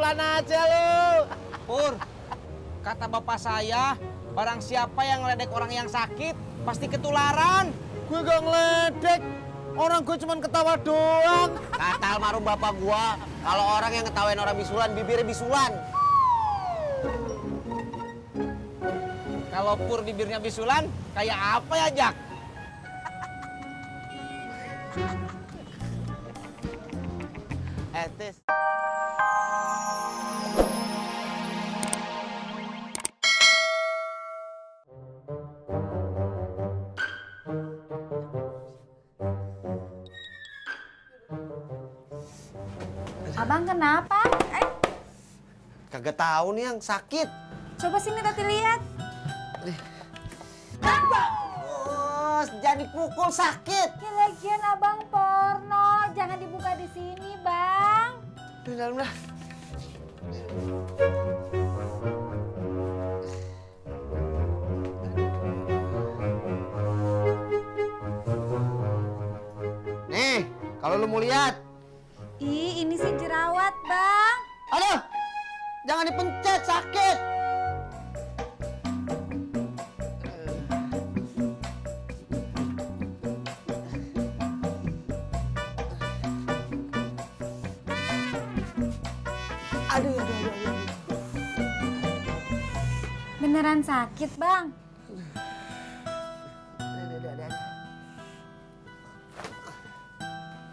apaan aja lu? Pur, kata bapak saya, barang siapa yang ngeledek orang yang sakit, pasti ketularan. Gue gak ngeledek. Orang gue cuma ketawa doang. Kata almarhum bapak gua, kalau orang yang ketawain orang bisulan, bibirnya bisulan. Kalau Pur bibirnya bisulan, kayak apa ya, Jak? Tis. Abang kenapa? Kagak tahu nih yang sakit. Coba sini Tati lihat. Oh, jadi pukul sakit. Ya lagian abang porno, jangan dibuka di sini bang. Di dalam dah. Nih, kalau lu mau lihat. Ih, ini sih jerawat bang. Aduh, jangan dipencet, sakit. Aduh. Beneran sakit bang?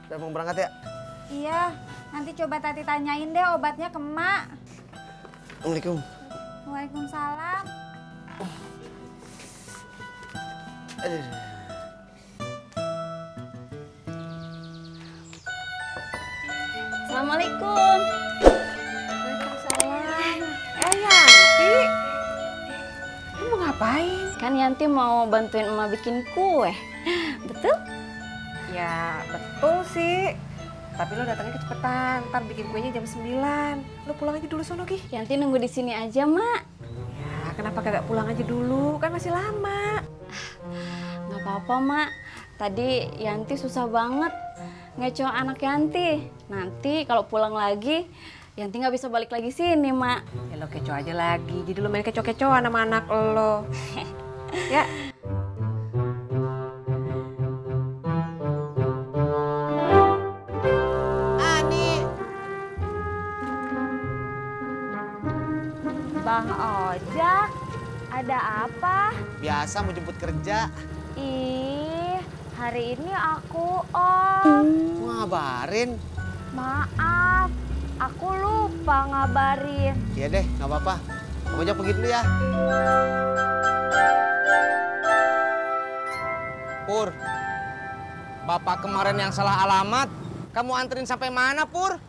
Udah mau berangkat ya? Iya, nanti coba Tati tanyain deh obatnya ke emak. Assalamualaikum. Waalaikumsalam. Aduh. Assalamualaikum. Waalaikumsalam. Yanti. Lu mau ngapain? Kan Yanti mau bantuin emak bikin kue. Betul? Ya betul sih. Tapi lo datangnya kecepetan, ntar bikin kuenya jam 9. Lo pulang aja dulu sono, Gi. Yanti nunggu di sini aja, Mak. Ya kenapa kagak pulang aja dulu? Kan masih lama. Nggak apa-apa, Mak. Tadi Yanti susah banget ngecoh anak Yanti. Nanti kalau pulang lagi, Yanti nggak bisa balik lagi sini, Mak. Ya lo kecoh aja lagi. Jadi lo main kecoh-kecohan sama anak lo. Ya. Bang Ojak, ada apa? Biasa mau jemput kerja. Ih, hari ini aku off. Mau ngabarin? Maaf, aku lupa ngabarin. Iya deh, nggak apa-apa. Kamu aja pergi dulu ya. Pur, bapak kemarin yang salah alamat, kamu anterin sampai mana, Pur?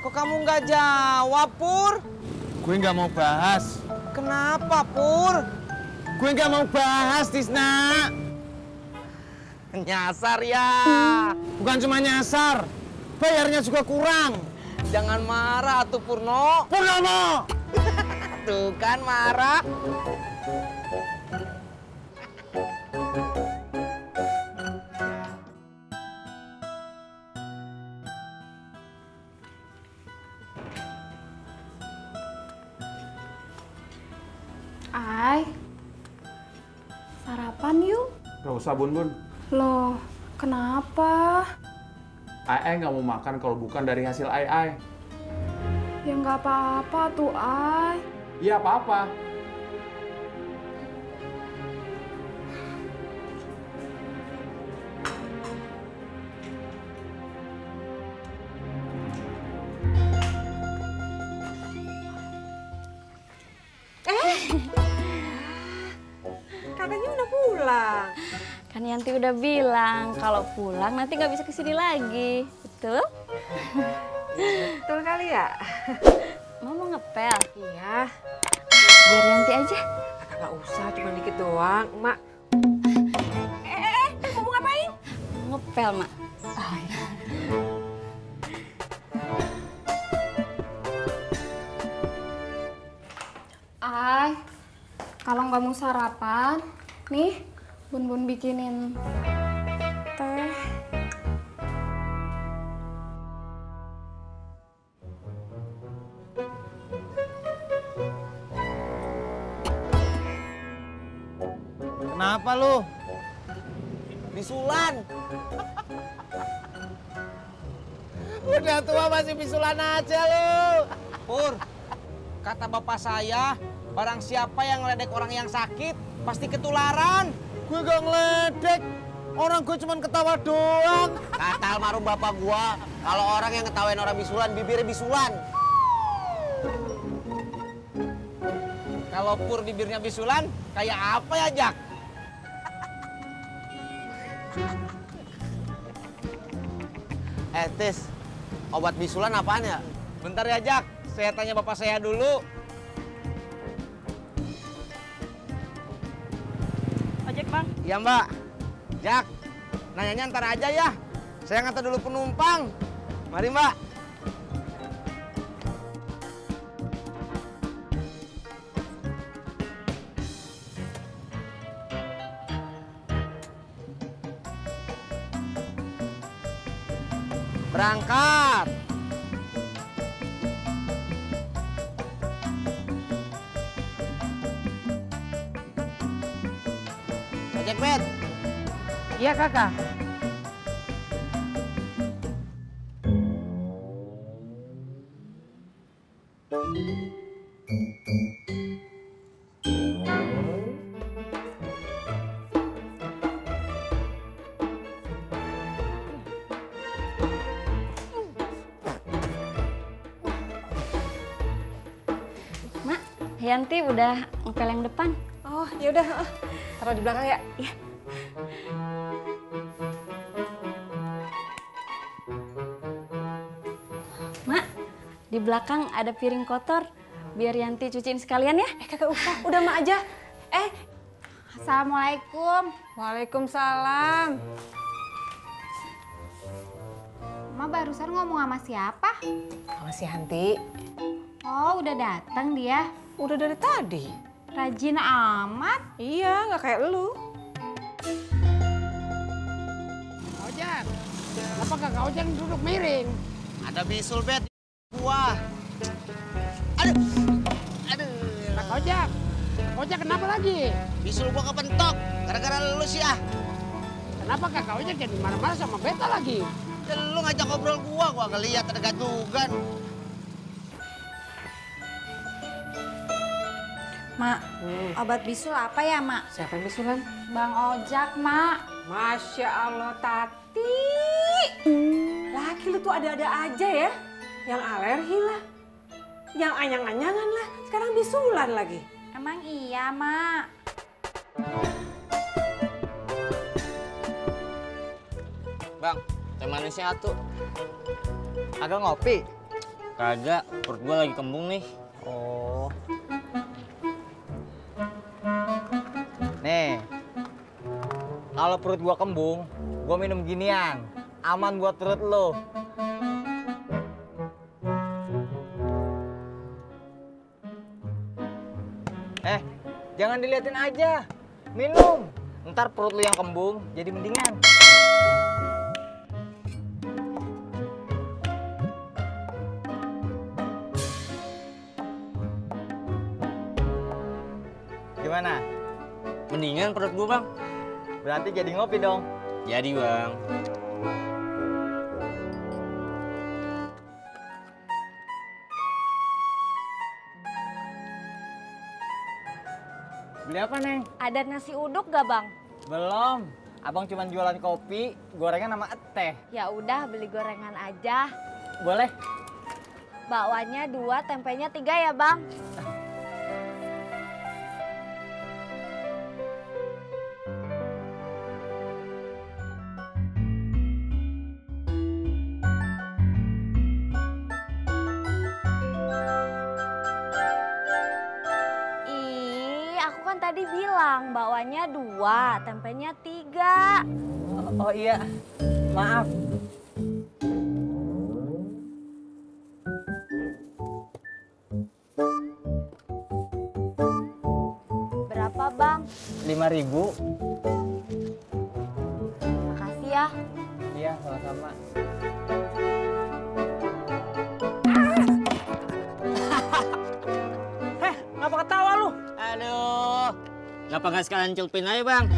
Kok kamu nggak jawab, Pur? Gue nggak mau bahas. Kenapa, Pur? Gue nggak mau bahas, Tisna. Nyasar ya. Bukan cuma nyasar, bayarnya juga kurang. Jangan marah tuh, Purno. Purnomo! Tuh kan marah. Ay, sarapan yuk. Gak usah, Bun. Loh, kenapa? Ai nggak mau makan kalau bukan dari hasil Ai. Ya nggak apa-apa tuh, Ay. Iya, apa-apa. Katanya udah pulang. Kan Yanti udah bilang kalau pulang nanti nggak bisa kesini lagi. Betul? Betul kali ya? Mau ngepel? Iya. Biar Yanti aja. Kagak usah, cuma dikit doang, Mak. Mau ngapain? Mau ngepel, Mak. Ay, kalau nggak mau sarapan, nih Bun bikinin teh. Apa lu? Bisulan. Udah tua masih bisulan aja lu. Pur, kata bapak saya, barang siapa yang ngeledek orang yang sakit, pasti ketularan. Gue gak ngeledek. Orang gue cuma ketawa doang. Kata almarhum bapak gua, kalau orang yang ngetawain orang bisulan, bibirnya bisulan. Kalau Pur bibirnya bisulan, kayak apa ya, Jak? Tis, obat bisulan apaan ya? Bentar ya, Jak. Saya tanya bapak saya dulu. Ojek bang. Iya, Mbak. Jak, nanyanya ntar aja ya. Saya ngantar dulu penumpang. Mari, Mbak. Berangkat. Ojek, Bet. Iya kakak. Mak, Yanti udah ngepel yang depan. Oh ya udah, taruh di belakang ya. Iya. Mak, di belakang ada piring kotor. Biar Yanti cuciin sekalian ya. Kagak usah, udah mak aja. Assalamualaikum. Waalaikumsalam. Ma barusan ngomong sama siapa? Sama si Hanti. Oh, udah datang dia. Udah dari tadi. Rajin amat. Iya, nggak kayak lu. Ojek, kenapa kakak ojek duduk miring? Ada bisul, Bet. Gua. Aduh. Kakak ojek kenapa lagi? Bisul gua kepentok. Gara-gara lu sih ah. Kenapa kakak ojek jadi marah-marah sama beta lagi? Ya, lu ngajak ngobrol gua ngeliat ada gantungan. Mak, obat bisul apa ya, Mak? Siapa yang bisulan? Bang Ojak, Mak. Masya Allah, Tati. Laki lu tuh ada-ada aja ya. Yang alergi lah. Yang anyang-anyangan lah. Sekarang bisulan lagi. Emang iya, Mak. Bang, teh manisnya atuh. Agak ngopi? Kagak, perut gua lagi kembung nih. Oh. Nih, kalau perut gua kembung, gua minum ginian. Aman buat perut lo. Jangan diliatin aja. Minum. Ntar perut lu yang kembung jadi mendingan. Gimana? Mendingan perut gua, Bang. Berarti jadi ngopi dong. Jadi, Bang. Beli apa, Neng? Ada nasi uduk gak, Bang? Belum. Abang cuma jualan kopi, gorengan sama teh. Ya udah, beli gorengan aja. Boleh? Bakwanya 2, tempenya 3 ya, Bang. Tadi bilang bakwanya 2, tempenya 3. Oh iya, maaf. Berapa, Bang? 5.000. Makasih ya. Iya, sama-sama. Ngapa ketawa lu? Aduh. Ngapa nggak sekalian celupin aja, Bang?